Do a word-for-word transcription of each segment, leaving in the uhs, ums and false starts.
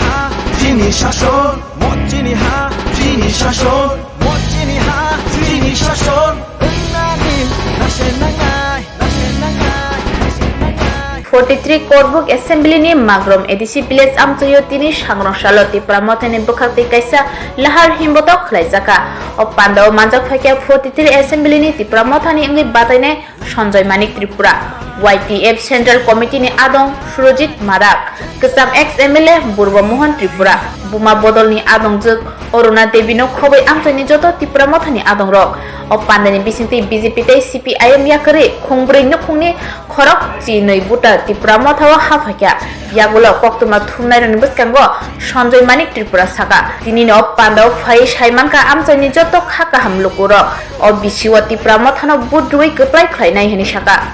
Ha, chini shason, mo chini ha, chini shason, mo chini ha, chini shason. Wngna din, nase nangnai, nase nangnai, nase nangnai. Forty three Korbuk Assembly ni Magrom A D C village amchaio tini sangrong salo Tipra Mothani bwkhak twi kaisa lahar himbotok khlaijaka. O pandao manjak phaikha forty three Assembly ni Tipra Mothani wngwi batainai Sanjoy Manik Tripura, Y T F Central Committee ni adong Surojit Marak, kwcham ex M L A Burba Mohan Tripura, buma bodol ni adongjwk Aruna Devi no khobwi amchaini joto Tipra Motha ni adong rok. O panda ni bisingtwi B J P tei C P I M yakarwi khungbrwi nukhung ni khorok chinwi buta Tipra Motha o haphaikha. Yagulo koktwma thumnai rokni bwskango Sanjoy Manik Tripura saka, tini ni o panda o phai sai mankha amchaini joto kha kaham lukurok. O bisio Tipra Mothano vote rwui kwplai khlainai hwnwi saka.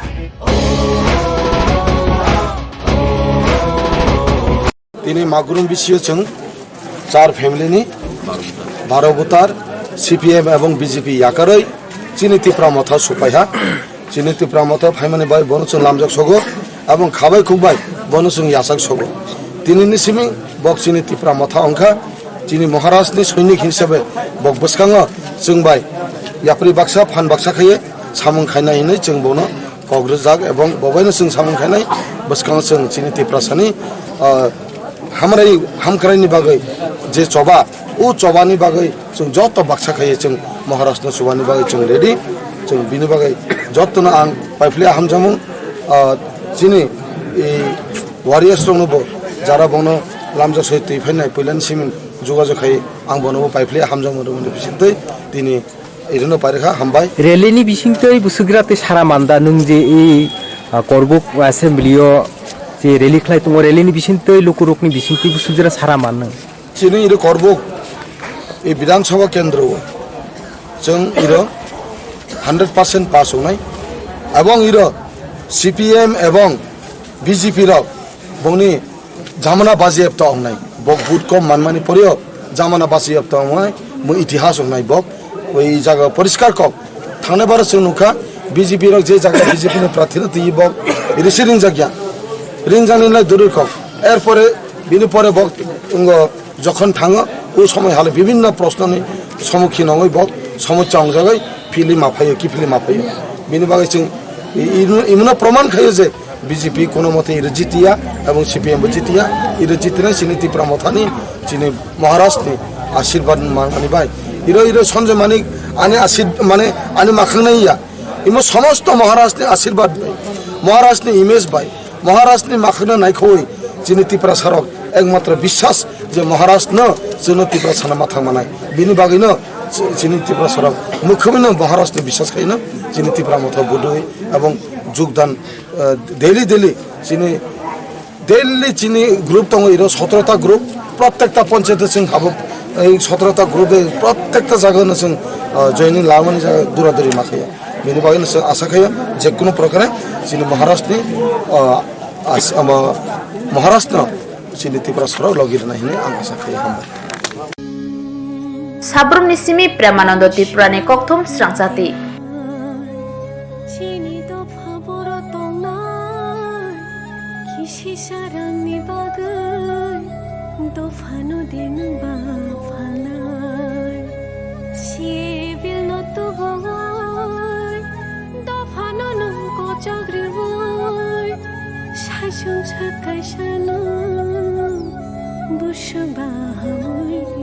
Tini Magrum bisio chwng char family ni baro butar C P M ebong B J P yakarwi chini Tipra Motha supaiha. Chini Tipra Motha phaimani bai bono chwng lamjak sogo ebong khabai khukbai bono chwng yachak sogo. Tini ni simi bok chini Tipra Motha wngkha. Chini Maharaj ni soinik hisabe bok bwskango chwng bai yapri baksa phan baksa khaiye samung khainai hinwi chwng bono kok rwjak ebong bobaino chwng samung khainai bwskango chwng chini Tiprasani, ah, hamrai hamkraini bagwi je choba, o chobani bagwi chwng joto baksa khaiye chwng Maharajno chobani bagwi chwng ready. Chwng bini bagwi jotono ang paiphlai hamjamung, ah, chini, eh, warriors rokno bo jara bono lamjak soi twi phainai puilani simin jogajog khai ang bono bo paiphlai hamjamung rwmani bisingtwi tini irino pairikha hambai. Rally ni bisingtwi bwswkgra tei sara manda nwng je i, ah, Korbuk assembly o je rally khlai tongo, rally ni bisingtwi lukurokni bisingtwi bwswkgra sara man nwng. Chini iro Korbuk, i Bidhan Sabha Kendro o, chwng iro hundred percent pass wngnai, ebong iro C P M ebong B J P rok bongni jamana baji epta wngnai, bok vote kom manmani poreo jamana baji epta wngnai, mo itihas wngnai bok, oi jaga poriskar kok. Thangnai baro chwng nukha, B J P rok je jaga B J P ni prarthi no twi bok risi ringjak ya, ringjak ni lai duri kok. Erpore bini pore bok wngkha jokhon thango, o somoi hale bibinno proshno ni somukhino wngwi bok somosya wngjagwi phili ma phaio, kiphili ma phaio. Bini bagwi chwng i-, i-, imono proman khaio je B J P kono mote iro jitiya ebong C P M bo jitiya, iro jitinai chini Tipra Mothani, chini Maharaj ni ashirbad manmani bai. Iro, iro Sanjay Manik ani ashir-, mane ani makhang nai ya. Imo somosto Maharaj ni ashirbad bai, Maharaj ni image bai, Maharaj ni makhang no naikhoi chini Tiprasa rok ekmatro biswas je Maharaj no chwngno Tiprasa no mathang manai. Bini bagwi no ch-, chini Tiprasa rok mukhumino Maharaj ni biswas khaino chini Tipra Motha budui ebong jogdan, eh, daily daily chini daily chini group tongo, iro sotoro ta group, prottekta panchayat o chwng habo, ei sotoro ta group de prottekta jaga no chwng, ah, joining lamani jaga dura duri ma khayo. Bini bagwi no chwng asa khayo je kuno prokare chini Maharaj ni, ah, as-, ama, Maharaj no chini Tipra sorok logi rwnai hinwi ang asa khayo, hambai. Sabrumni simi Premanando Tripurani kokthum srangchati. Chini dopha boro tongnai, kisi sarangni bagwi dophano din ba phalnai. Sibilno tubui, dophano nwng kochok rwi, saisung sa kaisano busu bahaui.